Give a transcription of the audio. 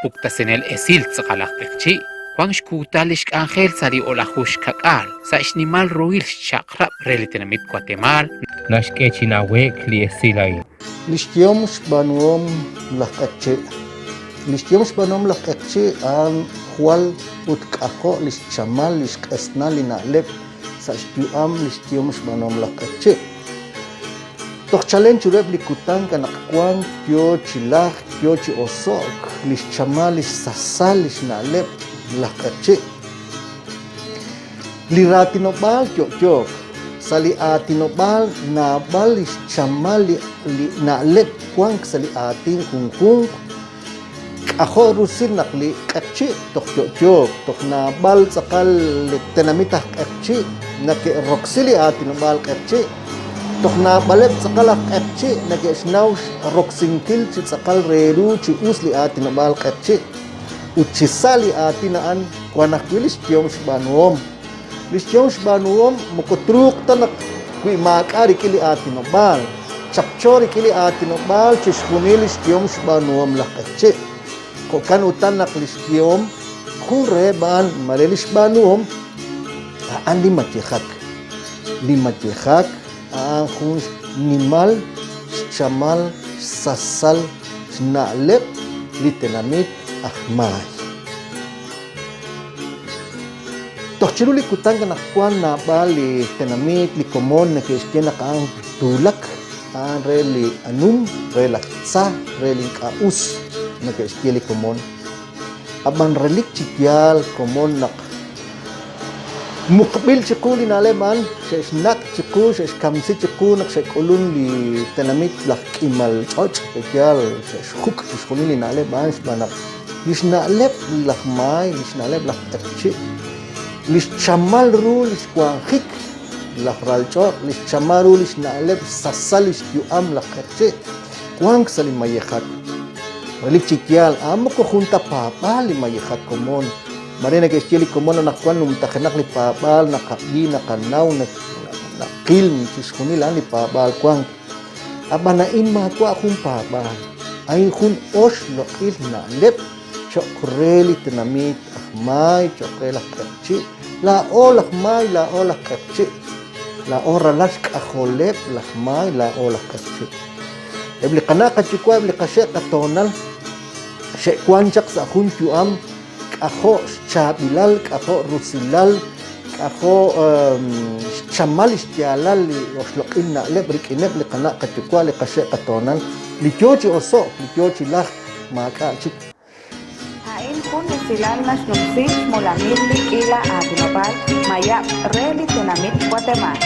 puktasinel esil tz'aqal aj q'eqchi', wank xkuutal li xk'anjel sa' li o'laju xka'k'aal sa' xnimal ruhil xchaq'rab' re li tenamit Watemaal naxk'e chi nawe'k li esil a'in. Li xyehom xb'aanuhom laj q'eqchi'. Li xyehom xb'aanuhom laj q'eqchi' a'an jwal ut k'ajo' li xchamal li xq'esnal li na'leb' sa' xyu'am li xyehom xb'aanuhom laj q'eqchi'. Toj chalen chiruheb' li kutan anaqwan yo chi lajk yo chi oso'k li xchamal li xsasal li xna'leb' laj q'eqchi'. Li raatinob'aal yo'yook. Sa' li aatinob'aal naab'al li xchamal li na'leb' wank sa' li aatin junjunq. K'ajo' rusil naq li q'eqchi' toj yo'yook, toj naab'al tz'aqal li tenamit aj q'eqchi' nake'roksi li aatinob'aal q'eqchi', toj naab'aleb' tz'aqal aj q'eqchi' nake'xnaw roksinkil chi tz'aqal re ru chi us li aatinob'aal q'eqchi'. Ut chi sa' li aatin a'an wan ajwi' li xyehom xb'aanuhom. Li xyehom xb'aanuhom moko truuq ta naq wi maak'a' rik'in li aatinob'aal. Chapcho rik'in li aatinob'aal chixjunil li xyehom xb'aanuhom laj q'eqchi'. Jo'kan utan naq li xyehom jun reheb' a'an mare li xb'aanuhom a'an li mayejak. Li mayejak a'an jun xnimal xchamal xsasal xna'leb' li tenamit aj Maay. Toj chiru li kutan anaqwan naab'al li tenamit, li komon neke'xye naq a'an tuulak, a'an re li anum, re laj tza, re li ink'a' us, neke'xye li komon. Ab'an relik chi yaal komon naq muqb'il chiqu li na'leb' a'an, xe'xnaq' chiqu, xe'xkamsi chiqu naq xe'k'ulun li tenamit laj k'imal ch'och', yaal xe'xjuk' chixjunil li na'leb' a'an xb'aan naq li xna'leb' laj Maay, li xna'leb' laj Q'eqchi', li xchamal ru li xwanjik laj ralch'och', li xchamal ru li xna'leb' xsasal li xyu'am laj Q'eqchi', wank sa' li mayejak. Relik chi yaal, a'an moko jun ta paab'aal li mayejak komon. Mare neke'xye li komon anaqwan numtajenaq li paab'aal naqab'i, naqanaw, naqil chixjunil a'an li paab'aal wank. Ab'an a'in maawa' jun paab'aal, a'in jun oxloq'il na'leb' cho'q re li tenamit aj Maay, cho'q re laj Q'eqchi'. Laa'o laj Maay, laa'o laj Q'eqchi'. Laa'o ralal xk'ajoleb' laj Maay, laa'o laj Q'eqchi'. Eb' li qana' qayuwa', eb' li qaxe' qatoonal xe'wank chaq sa' jun yu'am k'ajo' xchaab'ilal, k'ajo' rusilal, k'ajo' xchamal li xyaalal li oxloq'il na'leb' rik'ineb' li qana' qayuwa', li qaxe' qatoonal, li yo chi oso'k, li yo chi lajk, maak'a' chik. A'in jun esilal naxnumsi xmolamil li k'iila aatinob'aal mayab' re li tenamit Watemaal.